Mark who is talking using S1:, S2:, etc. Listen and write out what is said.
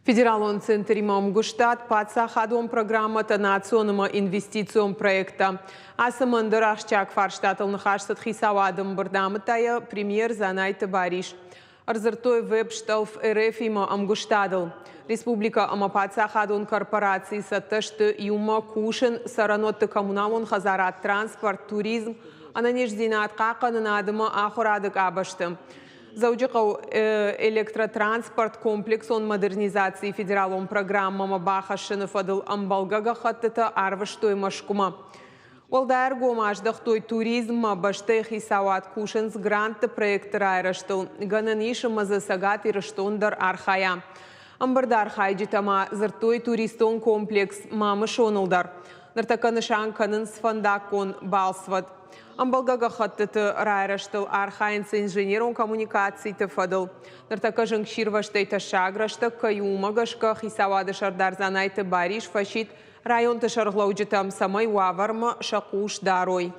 S1: Федералон центримӕ ӕмгуыстад, паддзахадон программӕтӕ, национ ӕмӕ инвестицион проекттӕ. Ацы ӕмӕ ӕндӕр ахсджиаг фарстатыл ныхас цыд хицауады ӕмбырды, амыдта йӕ премьер Дзанайты Барис. Ӕрдзырдтой веб-стъӕлф РФ-имӕ ӕмгуыстадыл. Республикӕ ӕмӕ паддзахадон корпораци цӕттӕ сты иумӕ кусын цӕрӕнуӕтты коммуналон хӕдзарад, транспорт, туризм, ӕнӕниздзинад хъахъхъӕнынад ӕмӕ ахуырады къабӕзты. Дзӕуджыхъӕуы электротранспорт комплексон модернизацийы федералон программӕмӕ бахӕссыны фӕдыл ӕмбӕлгӕ гӕххӕттытӕ арвыстой Мӕскуымӕ. Уӕлдай ӕргом аздӕхтой туризммӕ, бӕстӕйы хицауад кусынц грантты проекты райрӕзтыл. Гӕнӕн ис ӕмӕ дзы Цӕгат Ирыстон дӕр архайа. Ӕмбырды архайджытӕ ма дзырдтой туристон комплекс Мамысоныл дӕр. Ныртӕккӕ нысан кӕнынц фӕндаггон балцвӕд. Ӕмбӕлгӕ гӕххӕттыты райрӕзтыл архайынц инженерон коммуникациты фӕдыл. Ныртӕккӕ зынгсирвӕзтӕй тӕссаг рӕстӕг кӕй у, уымӕ гӕсгӕ хицауады сӕрдар Дзанайты Барис фӕсидт районты сӕргълӕуджытӕм, цӕмӕй уавӕрмӕ сӕ хъус дарой.